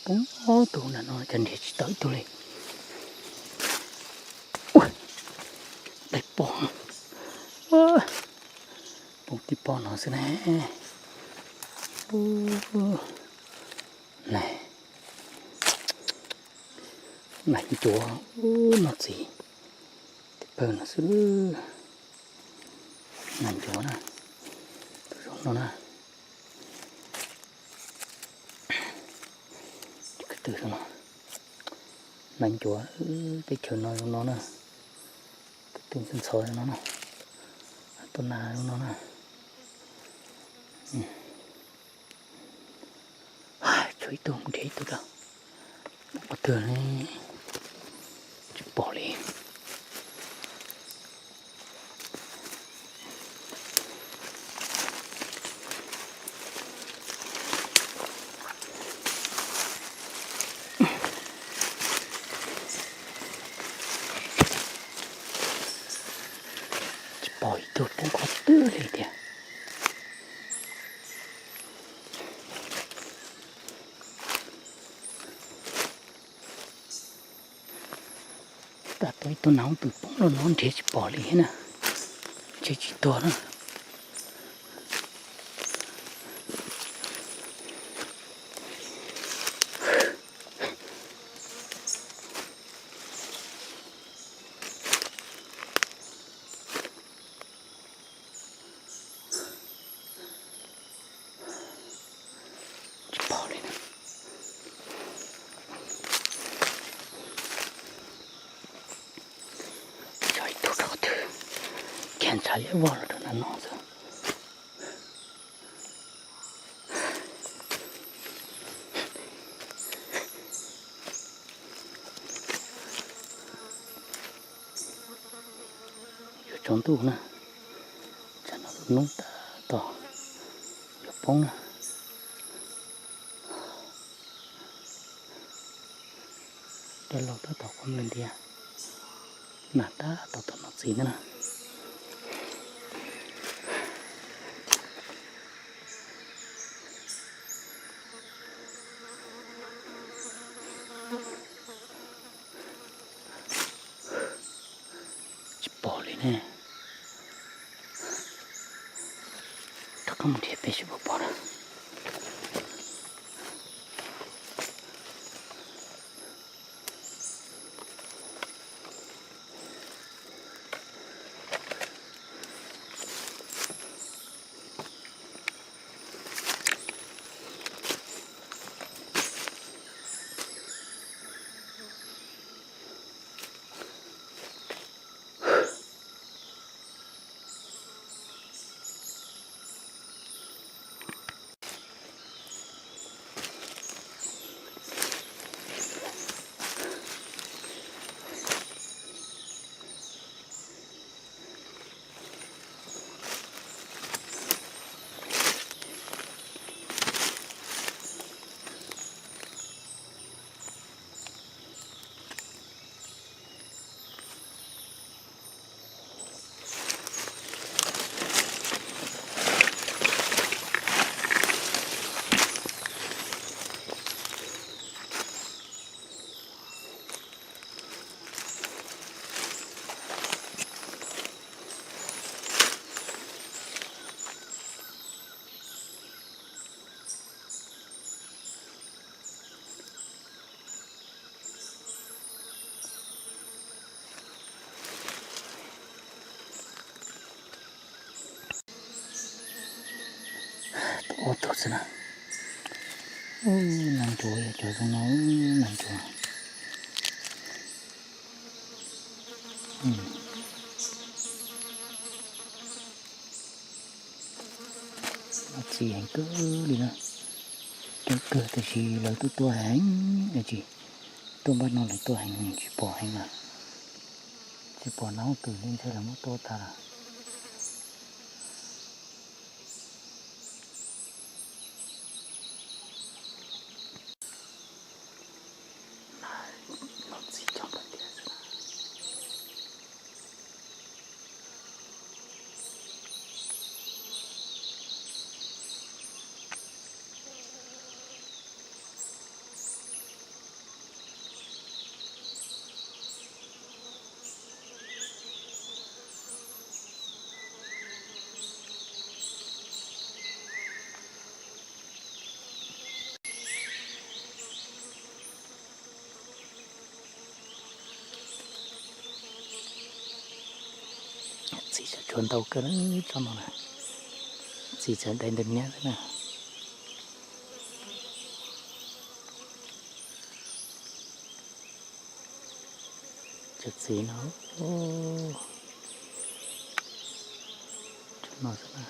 Poob ob tug nram no cas nrhiav tsis tau ib tug li. Ua, dai pom, ua, poob tib pob no xwb ne. Ua, nais, nais ncuav, ua, no txiv, tib pawg no xwb. Nais ncuav na, tus zoo no na. Ko tw zoo no, nais ncuav teb chaws no zoo no na. Ko tw ntxhov ntxhov zoo no na, tuaj nas zoo no na. Tshuav ib tug, mus nrhiav ib tug rau. Qhov twg ne, tsis pom li. Tsis pom ib tug poob qhov twg li tiag. Tab tom ib tug nas hoob twm poob los no nrhiav tsis pom li thiab na. Ntshe tsis tuag na. Tsis pom li na. Tso ib tug rau qhov twg, kiag ntshav liab vog los rau nram no xwb. Yuav tsaus ntuj na, tsam no lub hnub tab tom yuav poob na. Dej laug tab tom qhuav nplawg ntiav, nas tab tom tuaj noj txiv ntawd na. Tsis pom li ne. Rov qab mus nrhiav pem seb puas pom na. Ob tug xwb na. Nas ncuav yog cov zoo no, nas ncuav. Noj txiv heev kawg li na. Coob kawg tiam sis lawv tuaj tuaj heev, tsis tuaj npaj no lawv tuaj heev, tsis pom heev lawm. Tsis pom nas hoob twm li ntshe lawv muab tua tag lawm. Txiv tseem tshuav ntau kawg tsob no na. Txiv tseem dai ntawm niab xwb na. Cov txiv no, tsob no xwb na.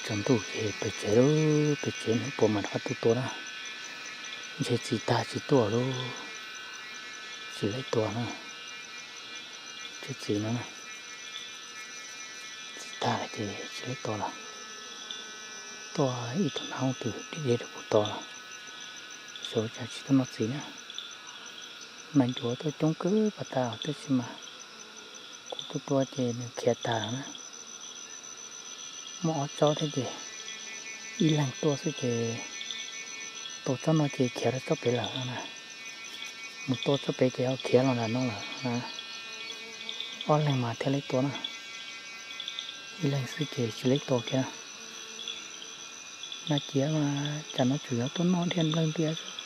Tsaus ntuj ces pem tsev lub, pem tsev hnub puas mas rov qab tuaj tua na. Ntshe txiv tag tsis tuaj lub, tsis lawv tua na. Tsis txiv no na, txiv tag lawm ces tsis lawv tua lawm. Tuaj ib tug nab hooj twm deb deb rau puag tod lawm. Xyov cas tsis tuaj noj txiv na. Mas ncuav tuaj coob kawg pas tas tab sis mas kuv tuaj tua ces nws khiav tas lawm na. Muaj ob tsob thiab ces ib leeg tuaj xwb ces tua tsob no ces khiav rau tsob pem lawm na. Mus tua tsob pem ces ho khiav los nram no lawm na. Ob leeg mas thiaj li tua na, ib leeg xwb ces tsis li tua kiag na. Nab ciav mas cas no tsuas yog tuaj noj dhia nplawg ntias xwb.